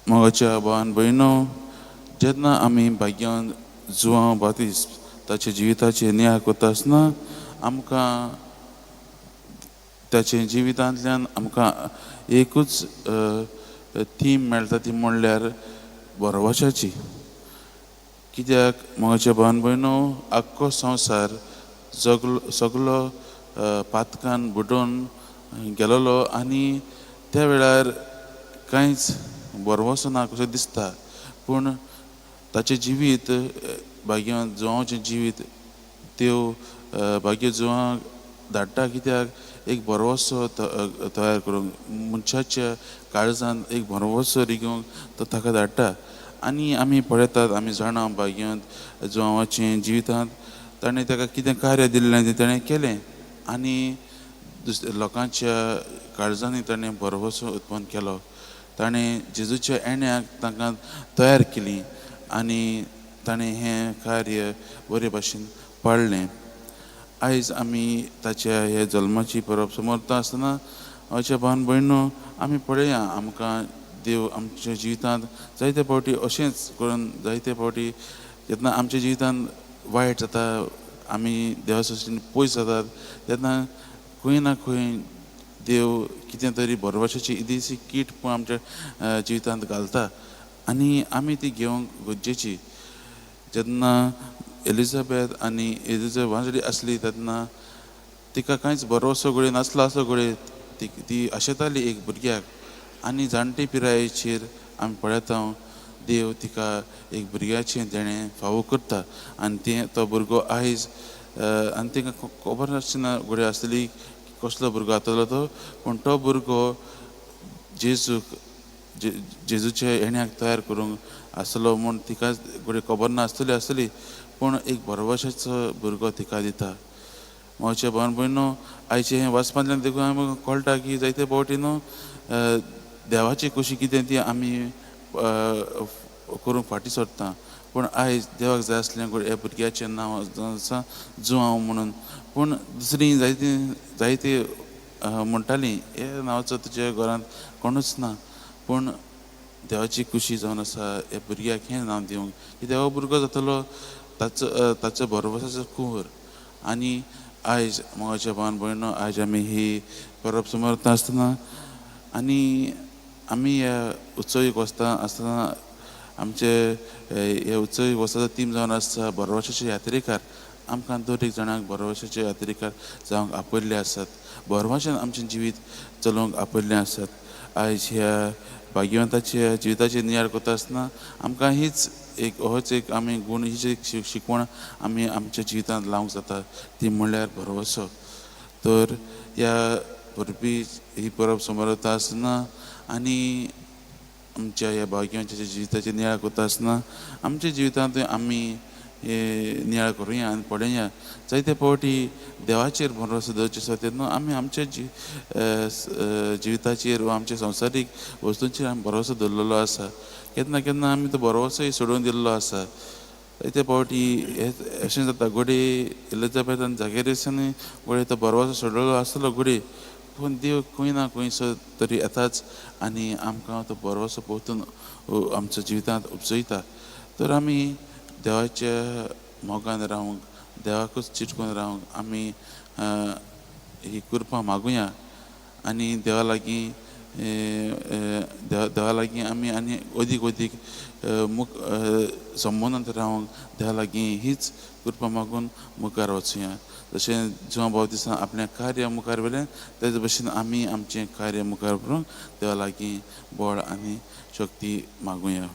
मोगाच्या भावान भयणो, जेन्ना आमी भाग्यान जुवांव बातिस्त ताच्या जिविताचेर नियाळ करता आसतना आमकां ताचे जिवितांतल्यान आमकां एकूच थीम मेळटा, ती म्हणल्यार भरवशाची. कित्याक मोगाच्या भावान भयणो, आख्खो संवसार जगलो सगलो पातकान बुडोवन गेलोलो आनी त्या वेळार कांयच भरवसो ना कसो दिसता. पूण ताचें जिवीत भाग्य जुवांवचें जिवीत त्यो भाग्य जुवांक धाडटा, कित्याक एक भरवसो तयार करूंक, मनशाच्या काळजान एक भरवसो रिगोवंक तो ताका धाडटा. आनी आमी पळयतात, आमी जाणा भाग्यांत जुवांवाचें जिवितांत ताणें ताका कितें कार्य दिल्लें तें ताणें केलें आनी दुसऱ्या लोकांच्या काळजांनी ताणें भरवसो उत्पन्न केलो. ताणें जेजूच्या येण्याक तांकां तयार केली आनी ताणें हें कार्य बरे भाशेन पाळ्ळें. आयज आमी ताच्या ह्या जल्माची परब समजता आसतना अशें भावन भयणो आमी पळया, आमकां देव आमच्या जिवितांत जायते फावटी अशेंच करून जायते फावटी जेन्ना आमच्या जिवितांत वायट जाता, आमी देवा सोशीन पयस जातात, तेन्ना खंय ना खंय देव कितें तरी भरवशाची इल्लीशी कीट पूण आमच्या जिवितांत घालता आनी आमी ती घेवंक गरजेची. जेन्ना एलिझाबेथ आनी एलिझाबेथ वांजडी आसली तेन्ना तिका कांयच भरवसो घडये नासलो आसलो घडये, ती आशेताली एक भुरग्याक आनी जाणटे पिरायेचेर आमी पळयता देव तिका एक भुरग्याचें देणें फावो करता आनी तें तो भुरगो आयज आनी तांकां खबर नासतना घडये आसतली कसलो भुरगो जातलो तो, पूण तो भुरगो जेजूक जेजूच्या येण्याक तयार करूंक आसलो म्हूण तिका घडये खबर नासतली आसतली, पूण एक भरवशाचो भुरगो तिका दिता. म्हज्या भावन भयणो, आयचें हें वाचपांतल्यान देखून आमकां कळटा की जायते फावटी न्हू देवाची खुशी कितें ती आमी करूंक फाटीं सरता, पूण आयज देवाक जाय आसलें ह्या भुरग्याचें नांव आसा जुवांव म्हणून, पूण दुसरीं जायतीं जायतीं म्हणटालीं हे नांवाचो तुज्या घरांत कोणूच ना, पूण देवाची खुशी जावन आसा ह्या भुरग्याक हें नांव दिवंक, कित्याक हो भुरगो जातलो ताचो ताचो भरवसाचो कुंवर. आनी आयज मोगाच्या भावान भयणो, आयज आमी ही परब समजता आसतना आनी आमी ह्या उत्सवीक वचता आसतना आमचे हे उत्सवीक वचता थीम जावन आसता भरवशाचे यात्रेकार. आमकां दर एक जाणांक भरवशाचे यात्रेकार जावंक आपयल्ले आसात, भरवशान आमचें जिवीत चलोवंक आपयल्लें आसात. आयज ह्या भाग्यवंताच्या जिविताचेर नियाळ करता आसतना आमकां हीच एक होच एक आमी गूण, हीच एक शिकवण आमी आमच्या जिवितांत लावंक जाता, ती म्हणल्यार भरवसो. तर ह्या परबी ही परब समजता आसतना आनी आमच्या ह्या भाग्यवंताच्या जिविताचेर नियाळ करता आसतना आमच्या जिवितांत आमी नियाळ करुया आनी पळोवया. जायते फावटी देवाचेर भरवसो दवरचो आसा तेन्ना आमी आमच्या जिविताचेर वा आमच्या संवसारीक वस्तूंचेर आमी भरवसो दवरलेलो आसा. केन्ना केन्ना आमी तो भरवसोय सोडून दिल्लो आसा. जायते फावटी अशें जाता, घडये एलिझाबेथ आनी जागेरिसांनी घडये तो भरवसो सोडलेलो आसतलो घडये, पूण देव खंय ना खंयसर तरी येताच आनी आमकां तो भरवसो परतून आमच्या जिवितांत उपजयता. तर आमी देवाच्या मोगान रावंक, देवाकूच चिटकून रावंक आमी ही कृपा मागुया आनी देवा लागीं देवा लागीं आमी आनी अदीक अदीक मुख संबंदांत रावंक देवा लागीं हीच कृपा मागून मुखार वचुया. जशें जुवां बाप्तीस्तान आपलें कार्य मुखार व्हेलें तेच भशेन आमी आमचें कार्य मुखार व्हरूंक देवा लागीं बळ आनी शक्ती मागुया.